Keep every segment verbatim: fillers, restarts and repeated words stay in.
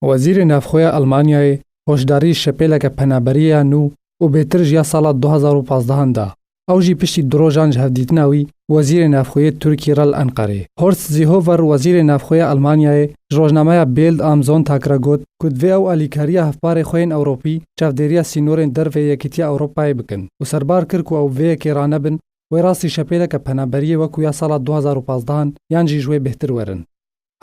Wezîrê Navxweya Almanyayê hoşdarî şepêleke penaberiyê ya nû û bêtir ji ya sala du hazar û pazdehan da. Ew jî piştî du rojan ji hevdîtina wî, Wezîrê Navxweyê Tirkî re li Enqerê. Horst Seehofer, Wezîrê Navxweya Almanyayê, ji rojnameya Bild am Sonntag re got ku divê ew alîkariya hevparê xwe yên Ewropî çavdêriya sînorên derveyê Yekîtiya Ewropayê bikin û serbar kir ku ew bi vê yekê ranebin, wê rastî şepêleke penaberiyê wekû ya sala du hazar û pazdehan yan jî ji wê bêhtir werin.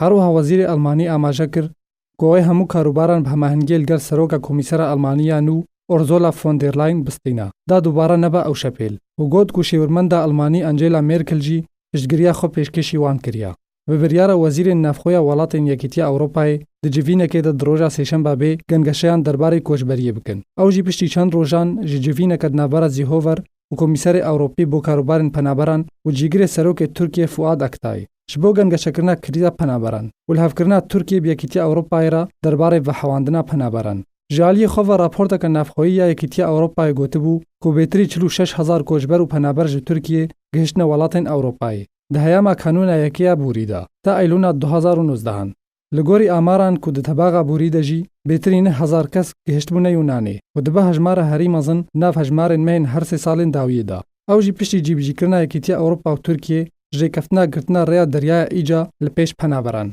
Her wiha Wezîrê Almanî amaje kir ku wê hemû karûbaran bi hemahengiyê li gel Seroka Komîsera Almanî ya nû Ursula von der Leyen bistîna, da dubare nebe ew şepêl û got ku şêwirmenda Almanî Angela Merkel jî piştgiriya xwe pêşkêşî wan kiriya. Bi biryara Wezîrên Navxweya Welatên Yekîtiya Ewropayê di civînekê de di roja sêşembe bê gengeşeyan derbarê koçberiyê bikin. Ew jî piştî çend rojan ji civîneke di navbera Seehofer û Komîserê Ewropî bo karûbarên penaberan û cîgirê serokê Tirkiyê Fuat Aktay ji bo gengeşekirina krîza penaberan û lihevkirina Tirkiyê bi Yekîtiya Ewropayê re derbarê vehewandina penaberan. Ji aliyê xwe ve raporteke navxweyî ya Yekîtiya Ewropayê gotibû ku bêtirî çil û şeş hezar koçber û penaber ji Tirkiyê gihiştine welatên Ewropayê di heyama kanûna yekê ya borî de, ta Eylûna du hazar û nozdehan. Li gorî amaran ku di tebaxa borî de jî bêtirî neh hezar kes gihiştibûne Yûnanê û dibe hejmara herî mezin nav hejmarên me yên her sê salên dawiyê de. Ew jî piştî cîbicîkirina Yekîtiya Ewropa û Tirkiyê ji rêkeftina girtina rêya Deryaya Îca li pêş penaberan.